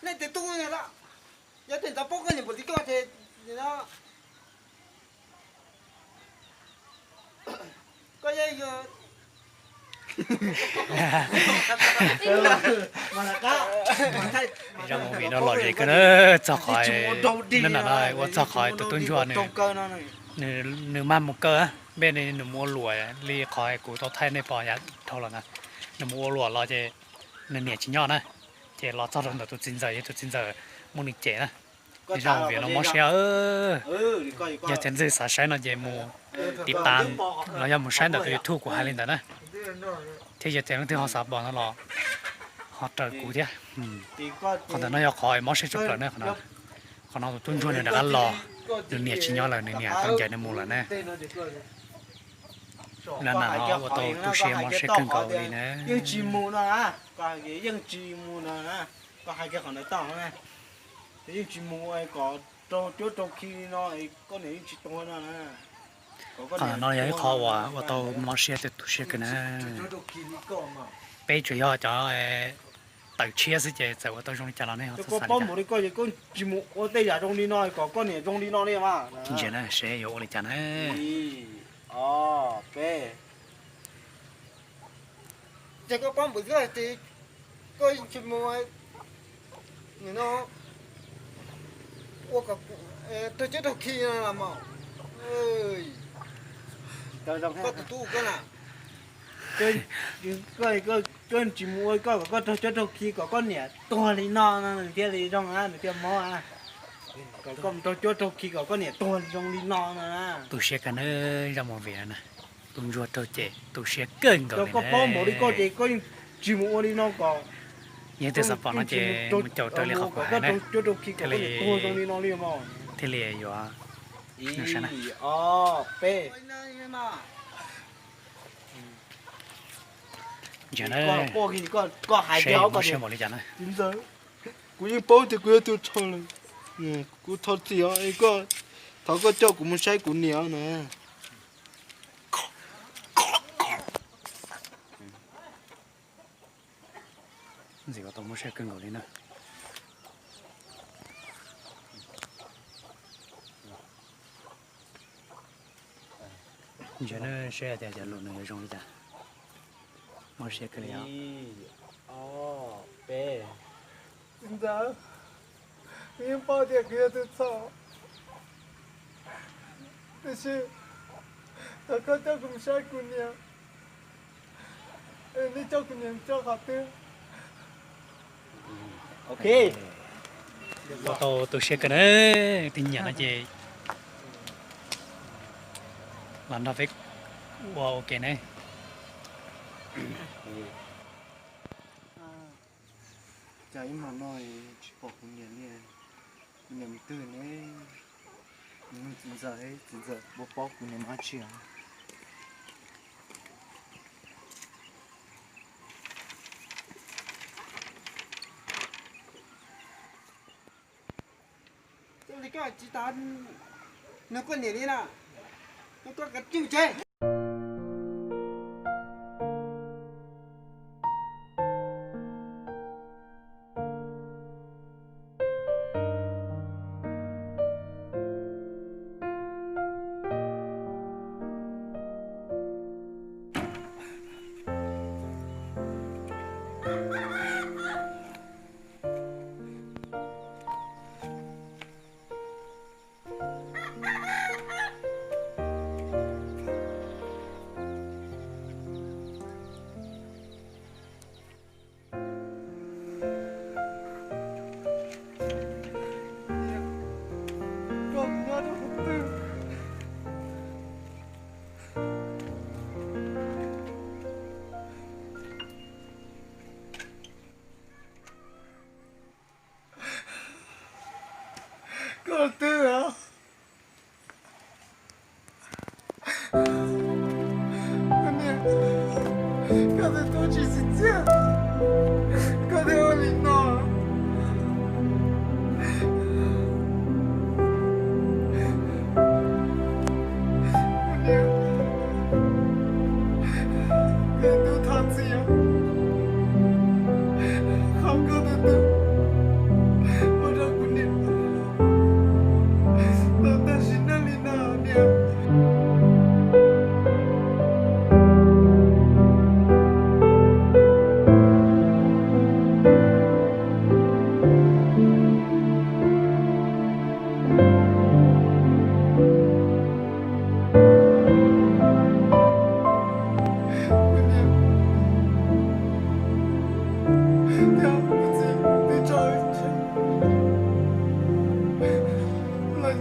Nej tes tub, yog tej ntxov paub koj niam npaum li koj ces, no, koj yeej yog Zaj movie no lom zem kawg na, txog qhov, no no no, ua txog qhov tus tub ntsuag nws mag mus kawg, npej nws mus ua luam li qhov kuv tau thaij nej pom yav dhau los ntawd. Nws mus ua luam los ces nws niam tsis nyob na, ces los txog rau ntawm tus txiv ntxawm, yog tus txiv ntxawm muab nws cem na. Zaj movie no mob siab. Yog tias leej twg xav saib no ces mus tiv tas los yog mus saib ntawm tus YouTube kuv hais li ntawd na. Thiab yog tias leej twg ho xav pom no los ho raws kuv thiab. Qhov ntawm no yog qhov mob siab tshaj plaws na. Qhov no tus tub ntsuag nws rov qab los, nws niam tsis nyob lawm, nws niam tau ncaim nws mus lawm na. Lawm na, ua tau tu siab mob siab kawg nkaus li na. Yeej tsis mus no na, koj yeej tsis mus no na, koj hais kiag qhov ntawd tau na. Yeej tsis mus kom raug cuab raug khi li no, koj niam yeej tsis tuag no na. Qhov no yog ib qho uas ua tau mob siab thiab tu siab kawg na. Peb tsuas yog cov tawm tshiab xwb ces txawm ua tau zoo li cas los nej ho txhob xav li cas. Koj tsis mus ua tej yam zoo li no kom koj niam zoo li no li mas. Tsis ntsia na, seb yuav ua li cas na. Ces koj paub npaum li tias koj yeej tsis mus no ua kom raug cuab raug khi no los mas. Koj tus tub koj na, koj tsis mus ua koj kom koj raug cuab raug khi kom koj niam tuag li no no nws thiaj li zoo, nws thiaj mob. Kom koj mus raug cuab raug khi kom koj niam tuag zoo li no no na. Tu siab kawg na, zaj movie no na. Tus ntsuag raug cem tu siab kawg nkaus li. Koj paub npaum li koj ces koj yeej tsis mus ua li no kom, yog leej twg xav pom no ces mus caum raws li qhov kuv hais na, thiaj li, thiaj li yuav. Ib, ob, peb. Ntsia na, seb mob siab npaum li cas na. Kuv yeej paub tias kuv yog tus dhau lawm, kuv thov txim os, koj, thov koj coj kuv mus saib kuv niam na. Ntxim ua tau mob siab kawg nkaus li na. Ntsia na, seb tias cov lus no yuav zoo li cas. Mob siab kawg li os. Txiv ntxawm, kuv yeej paub tias kuv yog tus txhaum, tiam sis thov koj coj kuv mus saib kuv niam, nej coj kuv niam mus tso qhov twg. Ua tau tu siab kawg na, tus nyiam no ces los nrog peb ua ua ke ne. Cas ib hmo no tsis pom kuv niam li, kuv niam mus twg ne? Kuv nug txiv ntxawm, txiv ntxawm puas paub kuv niam mus dab tsi os? Li koj tsis tas nug koj niam li na, koj kav tsij tsev. Koj twb os. Koj niam, koj tus tub tsis txim txiaj, koj thiaj ua li no. Kuv niam, koj tus tub thov txim os, qhov koj tus tub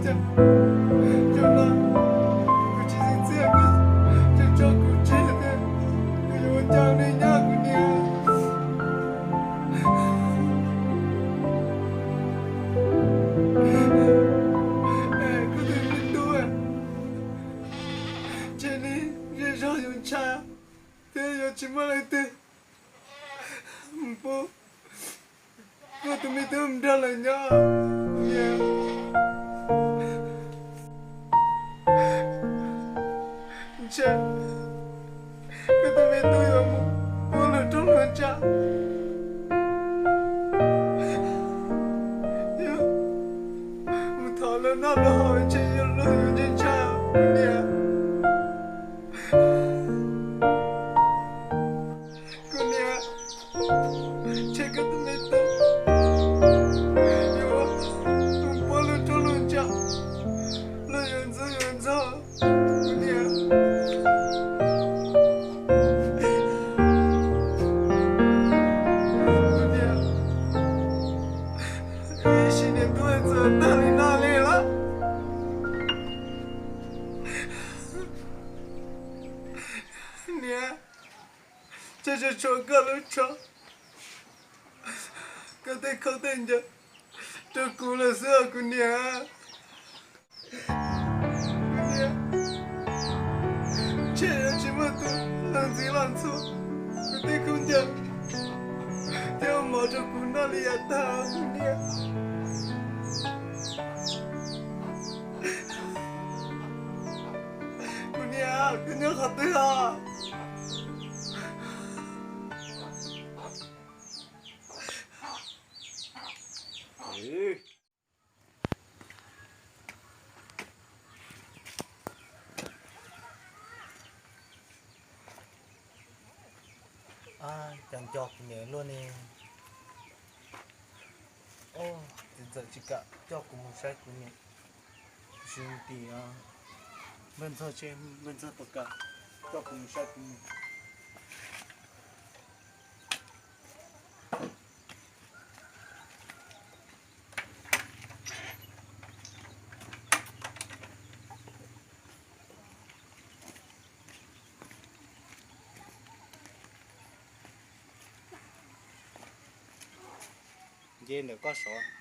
Cov no, kuv tsis xav txiaj koj tseem tso kuv tseg tiag, kuv yuav ua cas li nyob kuv niam? Koj tus me tub, tseg li, zej zog yuav ntshav thiab yuav tsis muaj leej twg mus pub koj tus me tub nrog lawv nyob. Niam, ntshe koj tus me tub yuav mus ua luag rooj luag tsav, yuav mus thov luag noj luag haus, ntshe luag yuav ntshai ntshai kuv niam. Kuv niam, ntshe koj tus me tub yuav mus ua luag rooj luag tsav, luag yuav ntxub yuav ntxhov kuv niam. Kuv niam, ib sim niam tub txawm tag li no li lawm. Niam, ntshe tsuas tshuav koj lub tsho, koj tej khaub tej ncaws rau kuv lawm xwb os kuv niam. Kuv niam, ntshe yuav tsis muaj tus los ntxiv los ntxhua kuv tej khaub ncaws thiab ua mov rau kuv noj li yav tag os kuv niam. Kuv niam, koj nyob qhov twg os? Cas nco kuv niam luaj ne. Txiv ntxawm tsis kam coj kuv mus saib kuv niam. Sim tim Npawg Ntxawg, Npawg Ntxawg puas kam coj kuv mus saib kuv niam? Nce ntawm koj saud.